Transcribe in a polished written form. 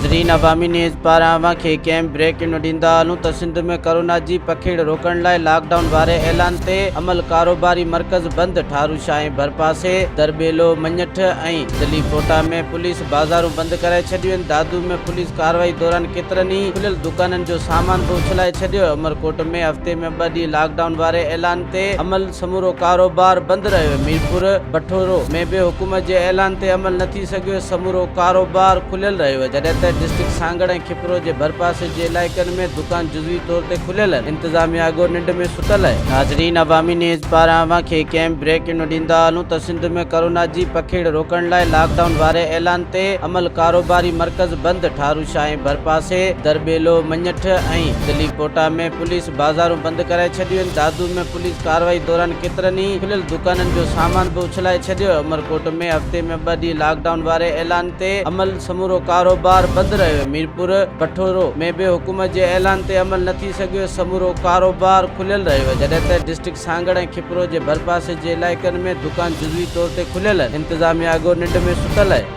ناظرين عوامي نيوز پاران اوهان کي ڪنهن بريڪ نه ڏيندا هلون ته سنڌ ۾ ڪرونا جي پکيڙ روڪڻ لاء لاڪ ڊائون واري اعلان تي عمل ڪاروباري مرڪز بند ٺاروشاهه ۽ ڀرپاسي درٻيلو مڃٺ ۽ دلي ڦوٽا ۾ پوليس بازارون بند ڪرائي ڇڏيون آهن دادو ۾ پوليس ڪارروائي دوران ڪيترن ئي کليل دڪانن جو سامان به اڇلائي ڇڏيو عمرڪوٽ ۾ هفتي ۾ ٻه ڏينهن لاڪ ڊائون واري اعلان تي عمل سمورو ڪاروبار بند رهيو، ميرپور بٺورو ۾ به حڪومت جي اعلان تي عمل نه ٿي سگهيو، سمورو ڪاروبار کليل رهيو، جڏهن ته ڊسٽرڪٽ سانگهڙ ۽ کپرو جي ڀرپاسي جي علائقن ۾ دڪان جزوي طور تي کليل آهن، انتظاميا اڳو ننڊ ۾ ستل آهي. ناظرين عوامي نيوز پاران اوهان کي ڪنهن بريڪ نه ڏيندا هلون ته سنڌ ۾ ڪرونا جي پکيڙ روڪڻ لاء لاڪ ڊائون واري اعلان تي عمل ڪاروباري مرڪز بند، ٺاروشاهه ۽ ڀرپاسي درٻيلو، مڃٺ ۽ دلي پوٽا ۾ پوليس بازارون بند ڪرائي ڇڏيون آهن، دادو ۾ پوليس ڪارروائي دوران ڪيترن ئي کليل دڪانن جو سامان به اڇلائي ڇڏيو، عمرڪوٽ ۾ هفتي ۾ ٻه ڏينهن لاڪ ڊائون واري اعلان تي عمل سمورو ڪاروبار بند رهيو، ميرپور بٺورو ۾ به حڪومت جي اعلان تي عمل نه ٿي سگهيو، سمورو ڪاروبار کليل رهيو، جڏهن ته ڊسٽرڪٽ سانگهڙ ۽ کپرو جي ڀرپاسي جي علائقن ۾ دڪان جزوي طور تي کليل آهن، انتظاميا اڳو ننڊ ۾ ستل آهي.